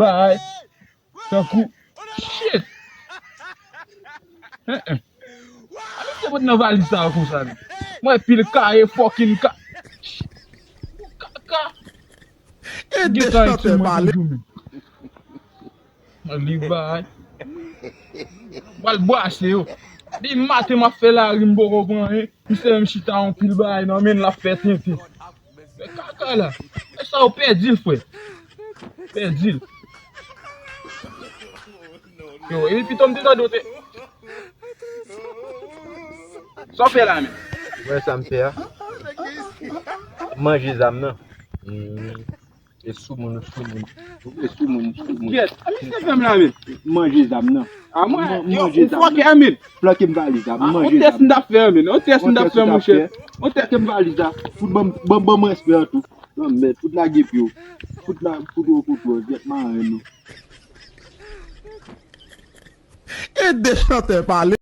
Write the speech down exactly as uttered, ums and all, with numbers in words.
Bagay. Tankou. Shit. Hein, hein. A, mesye, pot nan valiz sa yo konsa, men. Mwen, pil kaye, fucking ka-, kaka. Gen tan ak ti mwen toujou, men. Li bay. Pral brase yo. Depi maten m ap fè lari, m poko pran anyen. Misye menm chita yon pil bagay nan men l, l ap fè tenten. Men kaka la. E sa yo pèdi l, frè. Pèdi l. Yo, epi pito m te tande w te. Sa w fè la menm? Wè sa m fè a? Manje zam nan. Hmm. E sou moun, sou moun. E sou moun, sou moun. Yes. A, misye fè m la menm. Manje zam nan. A mwen, yo, ou fòkè menm. Flanke m valiz la, manje zam nan. On tès m t ap fè menm. On tès m t ap fè, monchè. On tès m valiz la. Fout ban m, ban m, ban m respè an tou. Non, men, fout lage pye w. Fout la, fout ou kote w, vyèt maren nou. E de chantè pale.